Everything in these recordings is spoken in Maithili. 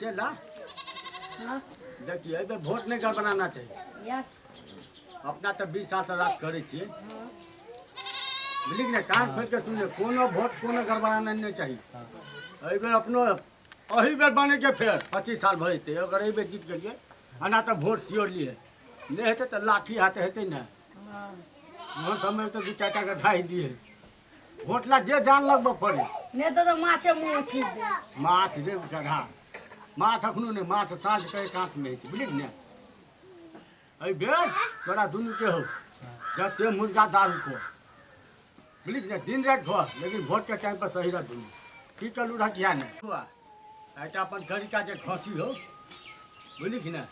चला। हाँ। देखिए, एहि बेर वोट नहीं गड़बड़ाना चाहिए। यस। अपना तऽ 20 साल से राज करै छियै, बुझली कि नहि? कान खोलि के सुन, कोनो वोट कोनो गड़बड़ाना नहीं चाही। एहि बेर अपनो एहि बेर बने के फेर 25 साल भऽ जेतै। अगर एहि बेर जीत गेलियै एना तऽ वोट सियोर लिए, नहि हेतै तऽ लाठी हाथ हेतै ने। ओहो समय तऽ 2-4 टा के ढाहि दिए। वोट ला जे जान लगबऽ पड़े। नहि तऽ माछे मुँह उठि दे। माछ रे गधा, माछ अखनो नहि, माछ साँझ के एकांत में होइ छै, बुझली ने? एहि बेर तोरा दुनू के हो जते मुर्गा दारू को, बुझली ने? दिन राति घर, लेकिन वोट के टाइम पर सही रह दुनू। की कलू रह किया नहि एकटा अपन तरीका जे खसी हो, बुझली कि नहि?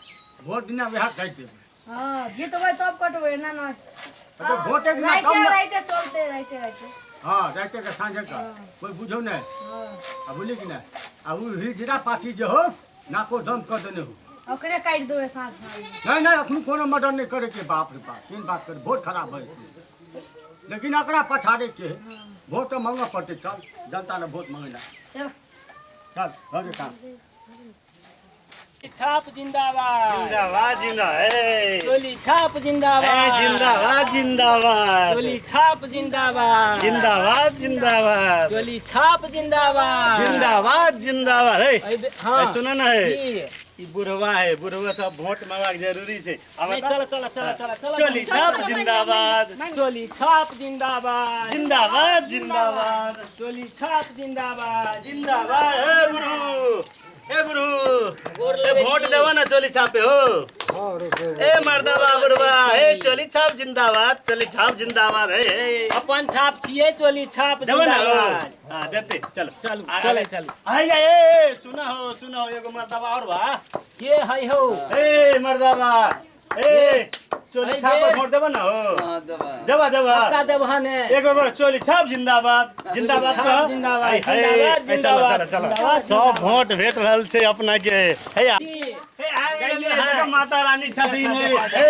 वोट दिना वएह काटि देबै। हाँ, जीतबै तब कटबै ना ना। तऽ वोटे दिना राइते तब ने। राइते चलते, राइते राइते। हाँ, राइते के साँझे के कोई बुझौ नहि। हाँ। आ बुझली कि नहि? आ उ हिजरा पासी जे हो नाको दम कऽ देने हो, ओकरे काटि देबै साँझ साँझ। नहीं नहीं, अखन कोनो मर्डर नहीं करे के। बाप रे बाप, तीन बात करे वोट खराब भऽ जेतै। लेकिन एकरा पछाड़े के वोट तऽ मांगऽ पड़तै। चल जनता ने वोट मांगे ला। चल चल घरे काम। छाप जिंदाबाद, जिंदाबाद जिंदा ए टोली छाप जिंदाबाद, ए जिंदाबाद जिंदाबाद, टोली छाप जिंदाबाद, जिंदाबाद जिंदाबाद, टोली छाप जिंदाबाद, जिंदाबाद जिंदाबाद। हे हाँ। ए, सुनो ना हे, की? ई बुढ़वा है, बुढ़वा सब वोट मांगबाक जरूरी छै। आब नहीं, बताउ। चलो चलो चलो चलो चलो। टोली छाप जिंदाबाद, टोली छाप जिंदाबाद, जिंदाबाद जिंदाबाद, टोली छाप जिंदाबाद, जिंदाबाद। हे बुढ़ू, हे बुढ़ू, गोर ए लगै वोट छी। देबो ना चोली छापे हो। ए मर्दवा बुढ़वा, हे चोली छाप जिंदाबाद, चोली छाप जिंदाबाद। हे हे अपन छाप छियै, टोली छाप देबो ना हो। जिंदाबाद। हां देते, चलो चलू, चले चलू। आई ए ए सुना हो, सुना हो, एगो मर्दवा और बा। के है हो? ए मर्दवा, ए चोली अइ छाप पर बेर। वोट देबो ना हो। देबा देबा। पक्का देबह ने? एगो बार चोली छाप जिंदाबाद, जिंदाबाद छाप कह। जिंदाबाद, हाय, हाय, जिंदाबाद, ए, चलो चलो चलो, जिंदाबाद, सब वोट भेट रहल छै अपना के। हे आ- की? हे आबि गेलियै, हाय। देखो माता रानी छथिन। हे हे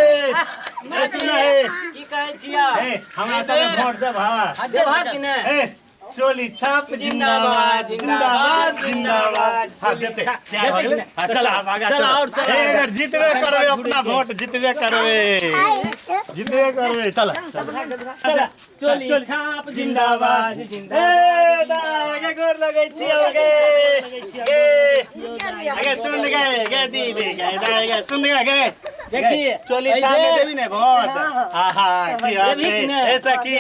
हे सुन हे, की कहै छियै? हे हमरा सब वोट देब। हां हाँ, देबह कि नहि? हे चोली छाप जिंदाबाद, जिंदाबाद जिंदाबाद। हाँ देते, तैयार हो गेलै। हाँ चल आब आगा चल, चल। और चल, हे आगा। अगर जीतबे करबे अपना वोट, जीतबे करबे, जीतबे करबे। चल चल, चोली छाप जिंदाबाद, जिंदाबाद। ए दागे गोर लगै छियौ गे, गे अगे सुन गे, गे दीदी गे दाई गे सुन गे गे। देखिए, चोली एहि छाप में बेर- देबी ने वोट। आहा की देबही हते कि नहि? ए सखी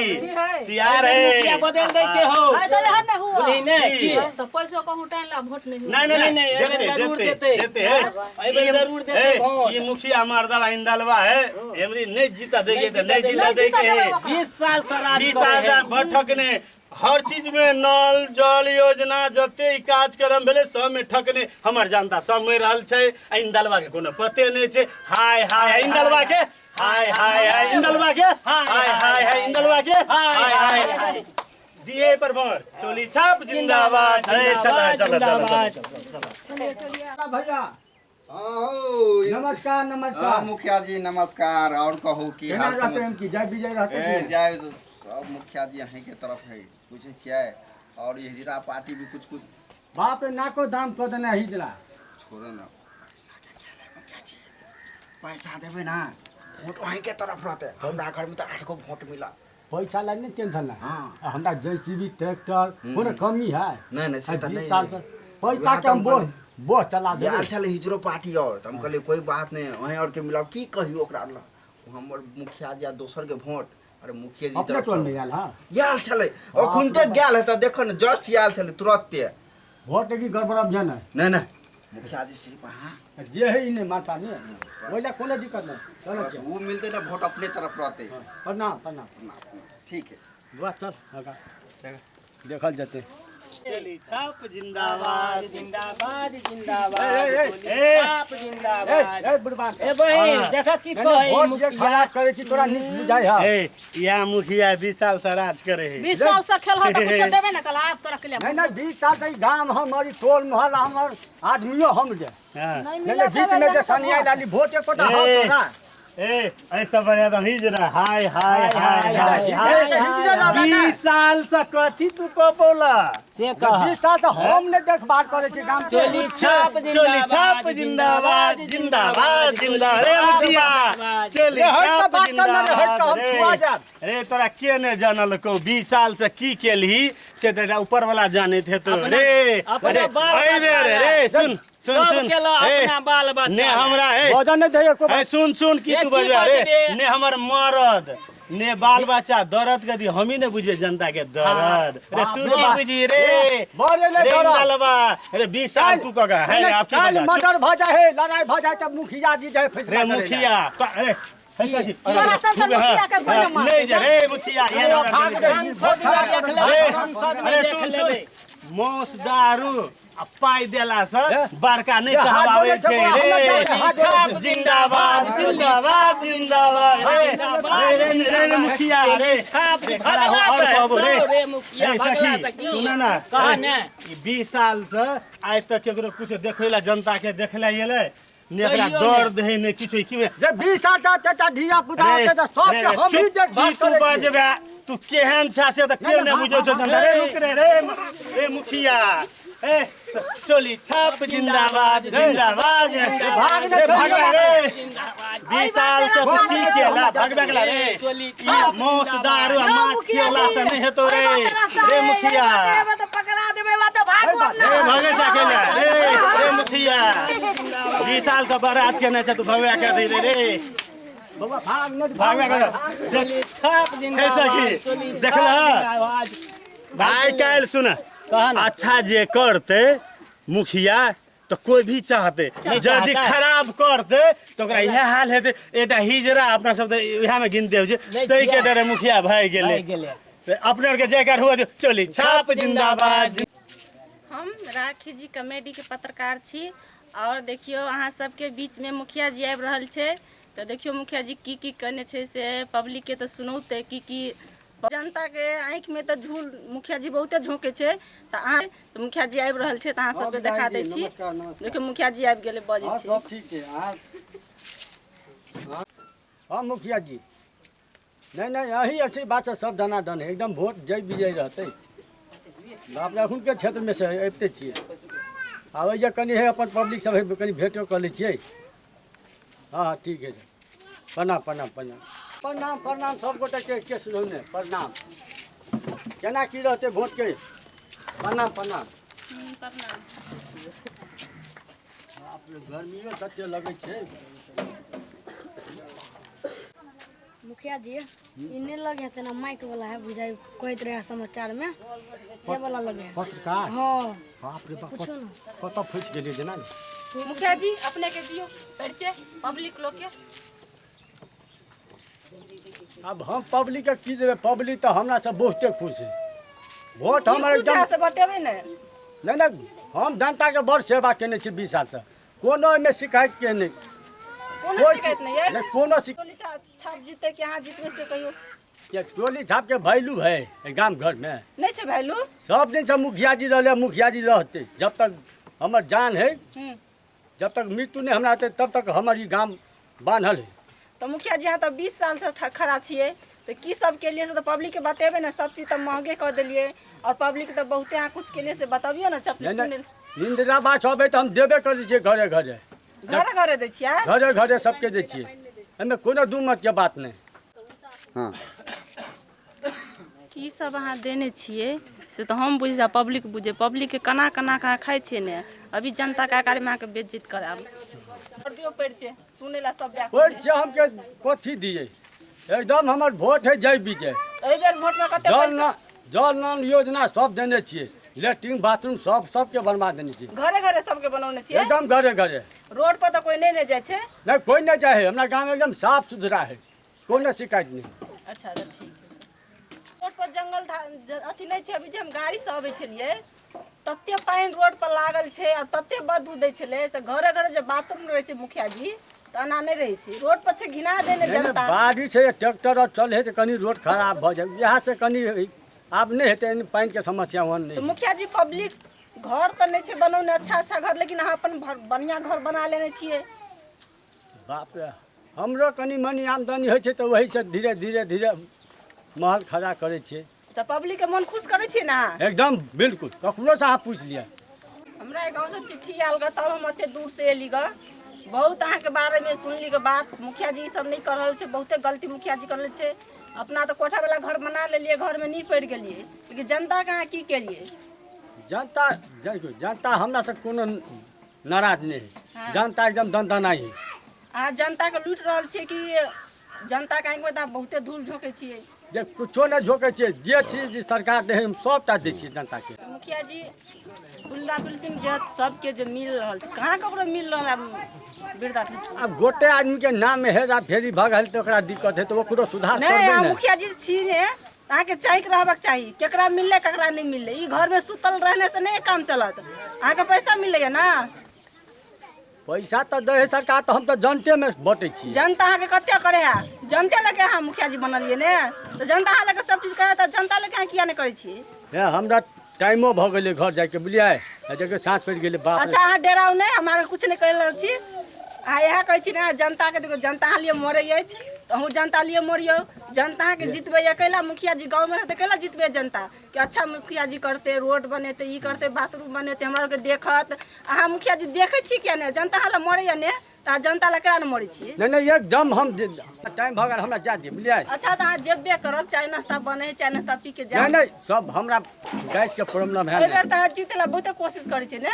तैयार है। मुखिया बदल दै के हो, बुझली ने? की? की? तो पैसो कहूँ टाइम ला वोट नहीं नहीं नहीं नहीं, नहीं, नहीं, एहि देते बेर जरूर देते देतै। देते है। एहि बेर जरूर देतै ए, वोट। ई मुखिया मर्दवा इंदलवा है, एमरी नहीं जीता देके नहीं त नहीं जीता जीता देके है। 20 साल से राज 20 करे साल है। से भटकने हर चीज में नल जल योजना जते ई कार्यक्रम भेलै सब में ठकने हमर जनता सब मरि रहल छै। आ इंदलवा के कोनो पते नहीं छै। हाय हाय हाय इंदलवा के, हाय हाय हाय इंदलवा के, हाय हाय हाय इंदलवा के, हाय हाय हाय। दिए पर भर चोली छाप जिंदाबाद। ए चला चला चला चला भैया। हाँ, हो, नमस्कार हाँ, नमस्कार मुखिया जी नमस्कार। और कहू की केना हाल रहते हम समाचार? की जय विजय रहते ए कि? जय, सब मुखिया जी अहीं के तरफ है, पूछे छियै। और ये हिजरा पार्टी भी कुछ कुछ। बाप रे, नाको दाम कऽ देने हिजरा। छोड़ो ना, पैसा के खेल है मुखिया जी, पैसा देबे ना वोट अहीं के तरफ रहते। हमरा घर में तो 8 गो वोट मिला। पैसा ला नहीं टेंशन ना। हाँ। आ हमरा जेसीबी ट्रैक्टर कोनो कमी है? नहीं, नहीं, से आ तो 20 नहीं साल है। से पैसा वएह के हम तऽ हम बोझ कहलियै। बोझ चला देबै। आयल छलै हिजरो पार्टी और तऽ हम कहलियै कोई बात नहीं, वहीं और के मिलाओ। की कहियो ओकरा लग, हमर मुखिया जी आ दोसर के वोट। अरे मुखिया जी अपने तरफ टोल से में आयल। हाँ आयल छलै, अखुनते गेल है तऽ देखो ने, जस्ट आयल छलै तुरते। वोट की गड़बड़ अब है ना? नहीं नहीं मुखिया जी सिर्फ अहाँ जे है ई नहीं मानता नहीं, ओइला कोनो दिक्कत नहीं। चलो बस वो मिलते ना वोट अपने तरफ रहते। प्रणाम प्रणाम। ठीक है। वाह चल आगा देखल जेतै। चोली छाप जिंदाबाद, जिंदाबाद ए, जिंदाबाद, ए, टोली ए। छाप ए जिंदाबाद। ए बुढ़बा, ए बहिन, देख की नहीं, कहै वोट जे मुखिया। खराब करै छी तोरा नीक बुझाइ है? ए या मुखिया 20 साल से राज करे है। 20 साल से खेल हो तो कुछ देबे ना कल आप तोरा के लिए। नहीं नहीं, 20 साल से ई गाम हमर, ई टोल मोहल्ला हमर, आदमियो हम जे। हाँ। नहीं नहीं मिला नहीं, बीच में जे सनिया लाली वोट एकोटा ए। हो तोरा। ए ऐसा बढ़िया तो हिजरा हाय हाय हाय हाय हाय। 20 साल से कथी तू कपौला? से कह। 20 साल तऽ हम नहि देखभाल करै छी गाम के। चोली छाप। चोली छाप जिंदाबाद, जिंदाबाद, जिंदा रे मुखिया, चोली रे, हट छाप तऽ बात करना रे, हट तऽ हम जिंदाबाद रे। छुआ जायब। रे, तोरा के ने जानलको? 20 साल से की केलही से तऽ ऊपर वाला जानैत हेतो रे। अपना अरे, बाल एहि बेर बच्चा रे, सुन सुन सब सुन। केला ए, अपना बाल बच्चा ने हमरा ए भोजन नहि दैय एको। ए सुन सुन, की ए, तू की बजबे रे? बजबे? ने हमर मरद ने बाल बच्चा दर्द के दी, हमी ने बुझे जनता के दर्द रे, तू की बुझी रे? मरे नहि रे दर्द। इंदलवा रे, 20 साल तू कगा है आप की काल्हि बता। मर्डर भऽ जाइ है, लड़ाइ भऽ जाइ तऽ मुखिया जी जाइ फैसला रे करै लए। मुखिया तो अरे है सखी, तोरा सन सन मुखिया के कोइ न मारतै। नहीं जा रे मुखिया, ये हमरा भाग के रे। संसद में देख लेबै। अरे संसद में अरे देख सुन लेबै। सुन, मौस दारू आ पाइ देला से हे? बड़का नहि ये हाथ कहबाबै जोड़ै छै छै, रे। हमरा हाथ जोड़ै छै। जिंदाबाद, जिंदाबाद, जिंदाबाद रे रे रे रे रे मुखिया रे। छाप रे, खड़ा हो, भगला और कहबो रे। रे मुखिया ए भगला सखी, सखी। सुन ना। कह ए, ने। ई 20 साल से आइ तक केकरो कुछ देखै ला, जनता के देखला एलै ने, एकरा कहियो दर्द है ने किछु की जे 20 साल तक चाचा धिया पुता होतै तऽ सबके हम ही देखभाल की तू करै छियै। बजबे? तू केहन छा से तऽ केओ नहि, नहि बुझै छौ भाग, जनता रे। रुक रे रे रे मुखिया, ए चोली छाप जिंदाबाद, जिंदाबाद। भाग ने रे भगवा रे। जिंदाबाद। 20 साल से तू की केला? भगवे गेला रे। चोली ई मौस दारू आ माछ खियला से नहि हेतो रे रे मुखिया। पकड़ा देबै बा तऽ भागू अपना। रे भगे जा केला रे रे मुखिया, 20 साल से बरात के नहि छै, तू भगवा के दे रे रे। बौआ, भाग नहि। भगवा के देख। चोली छाप जिंदाबाद। सखी, चोली छाप देखलह? जिंदाबाद। आइ काल्हि सुन, कह ने। अच्छा जे करते मुखिया तऽ कोई भी चाहते, नहीं यदि चाहता। खराब करते तऽ ओकरा इएह हाल हेतै। एकटा हिजरा अपना सब तऽ इएह में गिनते होइ छै। नहि ताहि के छियै। डरे मुखिया भए गेलै। भए गेलै। तऽ अपने आरके जयकार हुआ दियौ, चली छाप जिंदाबाद। हम राखी जी कॉमेडीके पत्रकार छी और देखियौ, अहाँ सबके बीचमे मुखिया जी आबि रहल छै, तऽ देखियौ मुखिया जी की की करने छै से पब्लिकके तऽ सुनौतै की की। जनताके आँखिमे तऽ झूल मुखिया जी बहुते झोंकै छै। तऽ अहाँ तऽ मुखिया जी आबि रहल छै, तऽ अहाँ सबके देखा दै छी। नमस्कार, नमस्कार। देखियौ, मुखिया जी आबि गेलै, बजै हँ छी। सब ठीक छै। अहाँ हँ मुखिया जी, नहीं नहीं, यही अच्छी बात है। सब दनादन है एकदम, वोट जय विजय रहतै। बाप रे, अखुनके क्षेत्रमे से अबिते छियै, आबै जे कनि है अपन पब्लिक सब है, कनि भेटो कऽ लै छियै। हँ हँ, ठीक है। प्रणाम, प्रणाम, प्रणाम, प्रणाम, प्रणाम। सब गोटेके के सुनौने प्रणाम। केना की रहतै वोटके? प्रणाम, प्रणाम। प्रणाम। बाप रे, गर्मियो तते लगै छै। मुखिया जी, ई नहीं लगे है तेना माइक वाला है, बुझाई कहत रहे समाचार में से वाला लगे है। पत्रकार? हाँ। बाप रे बाप। पूछो ना। कतऽ फँसि गेलियै जेना ने। मुखिया जी, अपने के दियौ परिचय पब्लिक लोग के। अब हम पब्लिक के की देबै? पब्लिक तऽ हमरा से बहुते खुश है। वोट हमर खुश है एकदम से बतेबै ने। नहि नहि, हम जनताके बड़ सेवा केने छी 20 सालसँ, कोनो एहिमे शिकायत के नहि। कोनो कोइ शिकायत नहि है? नहि, कोनो शिकायत। टोली छाप जीतै कि अहाँ जीतबै से कहियौ। टोली छापके वैल्यू है एहि गाम घरमे? नहि छै वैल्यू? सब दिनसँ मुखिया जी रहलै, मुखिया जी रहतै। जब तक हमर जान है, जब तक मृत्यु नहि हमरा हेतै, तब तक हमर ई गाम बान्हल है। तऽ मुखिया जी, अहाँ तऽ 20 सालसँ खड़ा छियै, तऽ की सब केलियै से तऽ पब्लिक के बतेबै ने। सब चीज तऽ महगे कऽ देलियै और पब्लिक तऽ बहुते अहाँ कुछ केलियै से बतबियौ ने सब। नहि सुनै नहि, इंदिरा आवास अबै तऽ हम देबे करै छियै घरे घरे। घरे घरे दै छियै? घरे घरे सबके दै छियै, एहिमे कोनो दू मत के बात नहि। हाँ। की सब अहाँ देने छियै से तऽ हम बुझै, पब्लिक बुझै। पब्लिकके केना केना कऽ अहाँ खाइ छियै ने। अभी जनता के आकारमे अहाँके बेइज्जत करायब। कर दियौ परिचय सुनै ला सब। परिचय हमके कथी दियै? एकदम हमर वोट है जय विजय। एहि बेर वोटमे कते जल पैसा न जल नल योजना सब देने छियै, लेट्रिन बाथरूम सब सबके बनवा देने छियै। घरे घरे सबके बनौने छियै? एकदम घरे घरे। रोड पर तऽ कोई नहि ने जाइ छै? नहि, कोई नहि जाइ है। हमरा गाँव एकदम साफ सुथरा है, कोनो शिकायत नहि। अच्छा, तऽ ठीक है। रोड पर जंगल अथी नहि छै। अभी जे हम गाड़ीसँ अबै छलियै, तते पानि रोड पर लागल छै और तते बदबू दै छलै से घरे घरे जे बाथरूम रहै छै मुखिया जी, तऽ एना नहि रहै छै। रोड पर छै घिना देने नहि, नहि, जनता। बारिश है, ट्रैक्टर और चले है तऽ कनि रोड खराब भऽ जाइ, इएह से कनि आब नहि हेतै। पानिके समस्या ओहन तऽ नहि। मुखिया जी, पब्लिक घर तऽ नहि छै बनौने अच्छा अच्छा घर, लेकिन अहाँ अपन बढ़िआँ घर बना लेने छियै। बाप रे। हमरो कनि मनि आमदनी होइ छै तऽ ओहीसँ धीरे धीरे धीरे महल खड़ा करै छियै। तऽ पब्लिक के मन खुश करै छियै ने? एकदम बिल्कुल, ककरोसँ अहाँ पूछि लिअ। हमरा गाँवसँ चिट्ठी आयल ग, तब हम एते दूर से एली ग। बहुत अहाँके बारेमे सुनली ग बात, मुखिया जी ई सब नहि कर रहल छै, बहुते गलती मुखिया जी कर रहल छै। अपना तऽ कोठा वाला घर बना लेलियै, घरमे नहीं पड़ि गेलियै, लेकिन जनताके अहाँ की केलियै? जनता जनता हमरा से कोनो नाराज नहीं है, जनता एकदम दनदनाई है। अहाँ जनताके लूटि रहल छियै कि जनताके आँखिमे तऽ बहुते धूल झोंकै छियै? जे कुछो नहि झोकै छियै, जे चीज सरकार दै है हम सबटा दै छियै जनताके। मुखिया जी वृद्धा पेंशन जे सबके जे मिल रहल छै, कहाँ ककरो मिल रहल है वृद्धा पेंशन? आब गोटे आदमीके नाममे हेरा फेरी भऽ गेल तऽ ओकरा दिक्कत है, तऽ ओकरो सुधार नहि, करबै अहाँ ने। मुखिया जी छी ने, अहाँके चाहैके रहबाक चाही केकरा मिललै केकरा नहि मिललै। ई घरमे सुतल रहने से नहि काम चलत। अहाँके पैसा मिलैया ना? पैसा तऽ दै है सरकार, तऽ हम तऽ जनतेमे बँटै छियै। जनता अहाँके कते करे है? जनते लऽ के अहाँ मुखिया जी बनलियै ने, तऽ जनता अहाँ लऽ के सब चीज करे, तऽ जनता लऽ के अहाँ किया नहि करै छियै? हे, हमरा टाइमो भऽ गेलै घर जाइके, बुझलियै? आ देखियौ साँझ पड़ि गेलै, बाप रे। अच्छा, अहाँ डराउ नहि, हम अहाँके किछु नहि कहि रहल छी। अहाँ इएह कहै छी ने जनताके, देखियौ जनता अहाँ लिए मरै अछि तऽ अहूँ जनता लिए मरियौ। जनता अहाँके जितबैया कैला? मुखिया जी गाँवमे रहतै कैला जितबै जनता? कि अच्छा मुखिया जी करतै, रोड बनेतै, ई करतै, बाथरूम बनेतै, हमरा आरके देखत। अहाँ मुखिया जी देखै छी किया नहि? जनता अहाँ लए मरैया ने, तऽ अहाँ जनता लए केना नहि मरै छियै? नहि नहि, एकदम हम टाइम भऽ गेल, हमरा जा दिअ, बुझलियै? अच्छा, तऽ अहाँ जेबे करब, चाय नाश्ता बनै, चाय नाश्ता पी के नहि जायब। नहि, सब हमरा गैसके प्रॉब्लम है। एहि बेर तऽ अहाँ जीतै लए बहुते कोशिश करै छियै ने?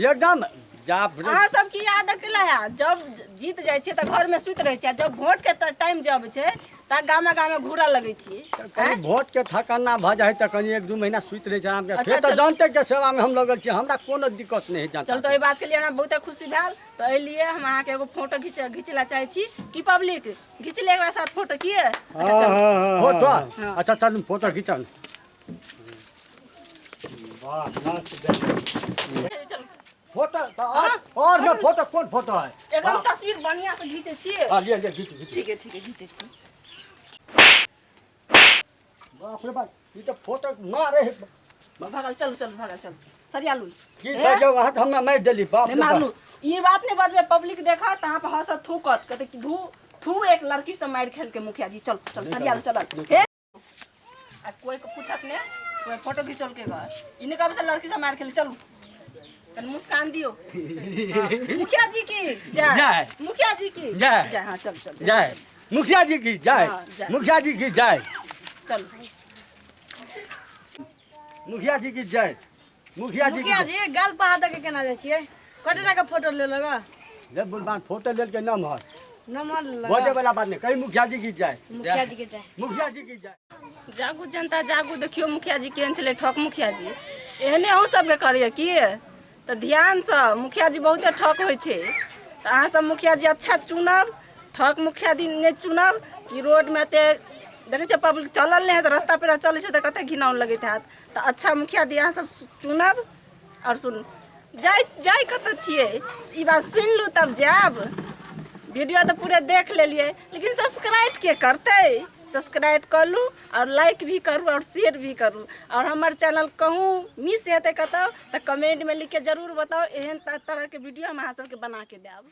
एकदम जा। अहाँ सबके याद अकेला है, जब जीत जाइ छियै तऽ घरमे सुति रहै छियै, जब वोटके टाइम जे अबै छै तऽ गामे गामे घूरऽ लगै छियै। कनि वोटके थकाना भऽ जाइ है तऽ कनि 1-2 महीना सुति रहै छै आरामके, अच्छा, फेर तऽ चल। जनतेके सेवामे हम लगल छी, हमरा कोनो दिक्कत नहि है जनता। चल, तऽ एहि बातके लिए हमरा बहुते खुशी भेल। तऽ एहि लिए हम अहाँके एगो फोटो घीच ला चाहै छी कि पब्लिक घीच ले एकरा साथ फोटो की? अच्छा चल। फोटो? अच्छा चलू, फोटो घिचल। वाह, मस्त। चल। फोटो तऽ और ने फोटो, कोन फोटो है? एकदम तस्वीर बढ़िया से घीचै छियै। हाँ, लिए लिए, घीच घीच। ठीक है, ठीक है, घीचै छी। बाप रे बाप, ई तऽ फोटो मारे है। भागल चलू, चलू, भागल चलू, सरिया लू। की सर, अहाँ तऽ हमरा मारि देली, बाप नहि रे बाप। मारलू, ई बात नहि बजबै, पब्लिक देखत अहाँ पर हंसत, थूकत, कहते कि धू थू एक लड़की से मारि खेल के मुखिया जी। चल चल, सरिया लू, चल। हे, आ कोई के पूछत ने, कोई फोटो घिचल के घर इने कब से लड़की से मार खेल। चलू, तन मुस्कान दियो। हाँ, मुखिया जी की जय। जय। मुखिया जी की जय। जय। हाँ, चल चल। जय मुखिया जी की जय। हाँ, जय। मुखिया जी की जय। चल। मुखिया जी की जय, मुखिया जी की। मुखिया जी, गाल पहा दऽ के केना जाइ छियै? कते के फोटो लेलक? ले बुलबान, फोटो लेल के नमहर नम्बर लेलक। बजे वाला बात नहीं, कहीं मुखिया जी की जय। मुखिया जी के जय। मुखिया जी की जय। जागू जनता जागू, देखियौ मुखिया जी केहन छलै ठक। मुखिया जी एहने अहूँ सबके करैया की? तऽ ध्यानसँ, मुखिया जी बहुते ठक होइ छै, तऽ अहाँ सब मुखिया जी अच्छा चुनब, ठक मुखिया जी नहि चुनब। कि रोडमे एते देखै छियै पब्लिक चलल नहि हैत, रस्ता पेरा चलै छै तऽ कते घिनाउन लगैत हैत। तऽ अच्छा मुखिया जी अहाँ सब चुनब। आओर सुन, जाइ जाइ कतऽ छियै? ई बात सुनि लू तब जायब। वीडियो तऽ पूरे देख लेलियै, लेकिन सब्सक्राइब के करतै? सब्सक्राइब कर लू और लाइक भी करू और शेयर भी करू। और हमर चैनल कहूँ मिस हेतै कतौ तऽ कमेंटमे लिख के जरूर बताउ, एहन तरहके वीडियो हम अहाँ सबके बना के देब।